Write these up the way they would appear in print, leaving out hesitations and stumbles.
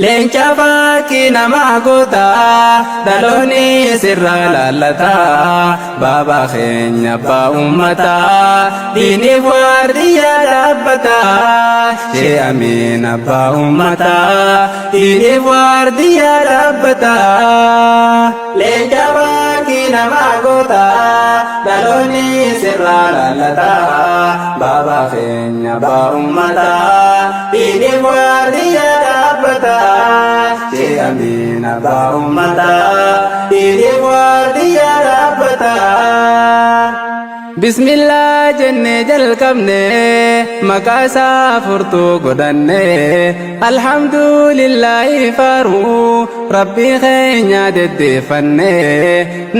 Leenca fakkii namaa goota dhaloonni sirraa laallata baabaa keenya abbaa uummataa diiniif waardiyyaa dhaabbata shee amiin abbaa uummataa diiniif waardiyyaa dhaabbata. Leenca fakkii namaa goota dhaloonni sirraa laallata baabaa keenya abbaa uummataa diiniif waardiyyaa dhaabbata shee amiin abbaa uummataa diiniif waardiyyaa dhaabbata. Bismillaa jennee jalqabne maqaa isaa furtuu godhanne alhamdulillaahi faaruu rabbii keenya deddeeffanne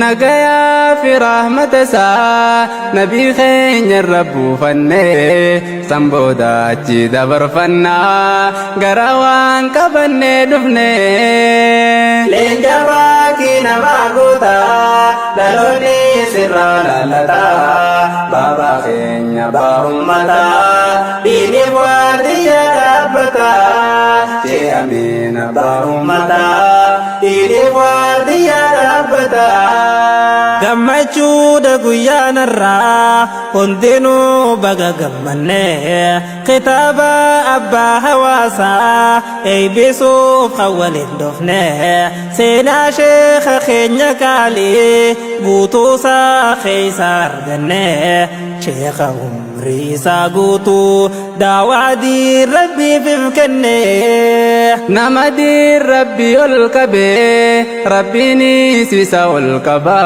nagayaa fi rahmata isaa nabii keenya irra buufanne san booda achi dabarfannaa gara waan qabannee dhufne. Leenca fakkii namaa goota dhaloonni sirraa laallata baabaa keenya abbaa uummataa diiniif waardiyyaa dhaabbata shee amiin abbaa uummataa diiniif waardiyyaa dhaabbata. Gammachuudha guyyaan har'aa hundinuu baga gammanne kitaaba abbaa hawaasaa eeybisuuf kan waliin dhufne seenaa sheekha keenya qaalii guutuusaa keessa arganne sheekha umrii isaa guutuu daawaa diin rabbiif if kenne. Nama diin rabbii ol qabee rabbiinis isa ol qaba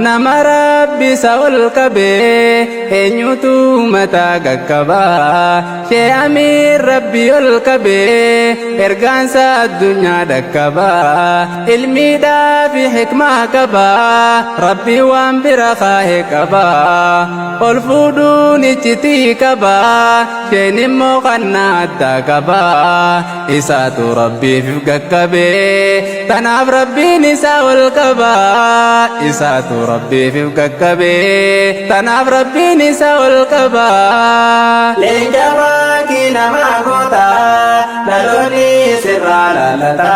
nama rabbi isa ol qabee eenyutu mataa qaqqaba shee amiin rabbii ol qabee ergaansa addunyaa dhaqqaba ilmiidhaa fi hikmaa qaba rabbii waan bira kaa'e qaba ol fuudhuun iccitii qaba sheen immoo kannaa addaa qaba isaatu rabbiif qaqqabee tanaaf rabbiin isaa ol qaba isaatu rabbiif qaqqabee tanaaf rabbiin isaa ol qaba. Leenca fakkii namaa goota dhaloonni sirraa laallata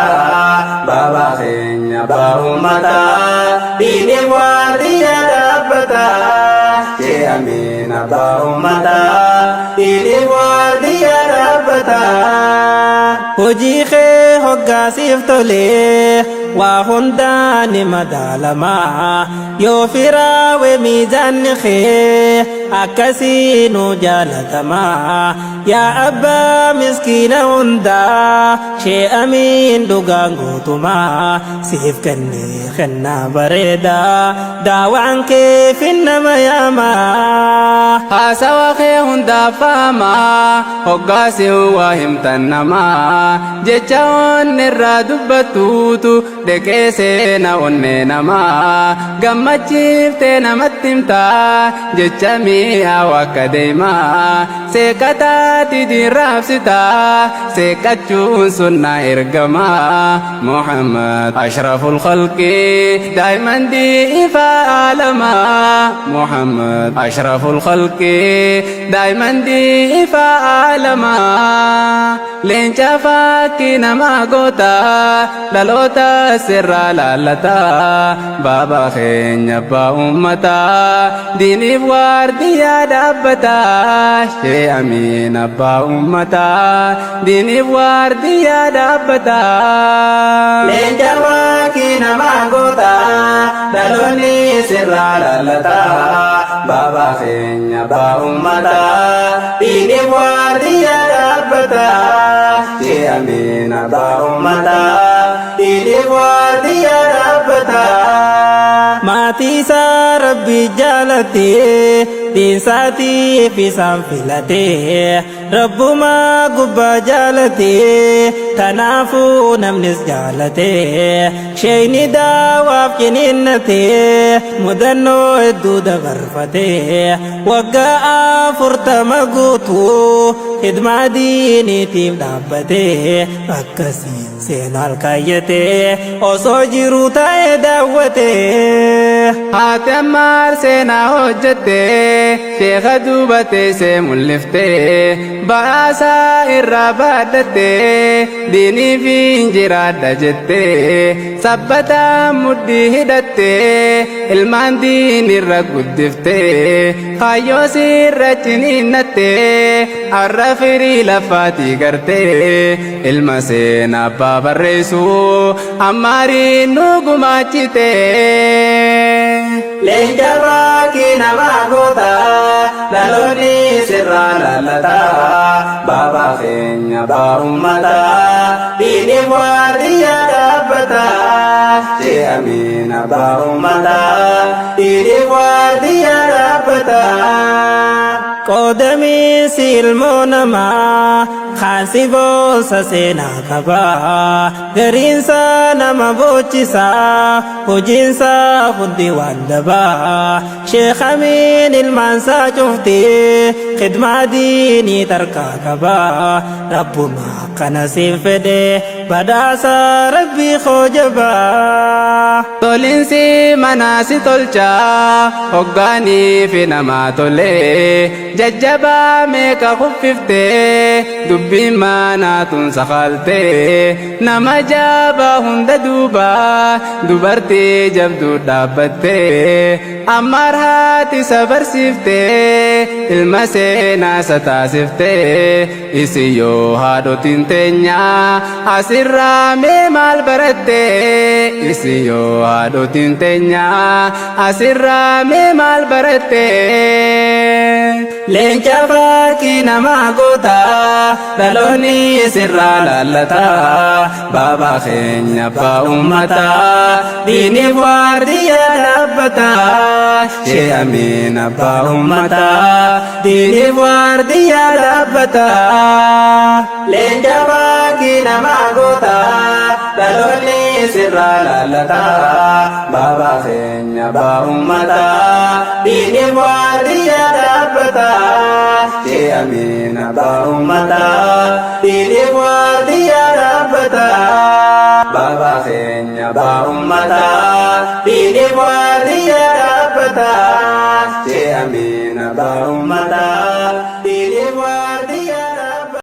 baabaa keenya abbaa uummataa diiniif waardiyyaa dhaabbata shee amiin abbaa uummataa diiniif waardiyyaa dhaabbata. Hojii kee hoggaasiif tolee waa hundaa ni madaalamaa yoo firaawe miizaanni kee akkasii nu jaalatamaa yaa abbaa miskiina hundaa shee amiin dhugaan guutumaa siif kenne kennaa bareedaa daawaan kee finnama yaamaa. Haasawa kee hundaaf faamaa hoggaasee waa himtan namaa jecha onni irraa dubbattuutu dheqee seena onnee namaa gammachiiftee namatti himtaa jecha mi'aawu akka deemaa seeqataati diinraabsitaa seeqachuun sunnaa ergamaa Muhammad ashraful khalqi daa'iman diifaa aalamaa Muhammad ashraful khalqi daa'iman diifaa aalamaa leenca fakkii namaa goota dhaloota sirraa laallata baabaa keenya abbaa uummataa diiniif waardiyyaa dhaabbata shee amiin abbaa uummataa diiniif waardiyyaa dhaabbata. Leenca fakkii namaa goota dhaloonni sirraa laallata baabaa keenya abbaa uummataa diiniif waardiyyaa dhaabbata shee amiin abbaa uummataa diiniif waardiyyaa dhaabbata. Maatii isaa rabbi jaalatee diinsaatiif isaan filatee Rabbumaa gubbaa jaalate, tanaafuu namnis jaalate. Sheeyni daawaaf ciniinnate, mudannoo hedduu dabarfate. Waggaa 40 guutuu khidmaa diiniitiif dhaabbate. Akkasiin seenaa olkaayyate, osoo jiruu taa'ee daawwate. Haati Ammaar seenaa hojjette, sheekha duuba teessee mul'ifte, ba'aasaa irraa baadhatte, diiniif hin jiraadha jette, sabbataa mudhii hidhatte, ilmaan diinirra guddifte, kaayyoo sirra ciniinnatte, har'a firii lafaatii garte, ilma seenaa abbaa barreessu, Ammaariin nu gumaachite. Leenca baakii namaa goota, dhaloonni sirraa laallata. Baabaa keenya abbaa uummataa, diiniif waardiyyaa dhaabbata. Shee Amiin abbaa uummataa, diiniif waardiyyaa dhaabbata. Qoodamiinsi ilmoo namaa kaan si boonsa seenaa qaba. Gariinsa nama boochisa, hojiinsa hundi waan dabaa. Sheekh Amiin ilmaansaa cufti khidmaa diinii tarkaa qaba. Rabbuma akkana siin fedhe, badhaasa Rabbii koo jabaa. Tolinsi manaa si tolcha, hoggaanii fi namaa tolee, jajjabaa meeqa kuffiftee, dubbiin manaa tun sakaaltee, nama jabaa hunda duuba dubartii jabduu dhaabbattee, Ammaar haati isa barsiiftee, ilma seenaa isa taasiftee. Isin yoo haadhotiin teenyaa asirraa mee maal baratte? Isin yoo haadhotiin teenyaa asirraa mee maal baratte? Leenca fakkii namaa goota, dhaloonni sirraa laallata. Baabaa keenya abbaa uummataa, diiniif waardiyyaa dhaabbata. Shee Amiin abbaa uummataa, diiniif waardiyyaa dhaabbata. Leenca fakkii namaa goota, dhaloonni sirraa laallata. Baabaa keenya abbaa uummataa, diiniif waardiyyaa dhaabbata. Shee Amiin abbaa uummataa, diiniif waardiyyaa dhaabbata. Baabaa keenya abbaa uummataa, diiniif waardiyyaa dhaabbata. Shee Amiin abbaa uummataa.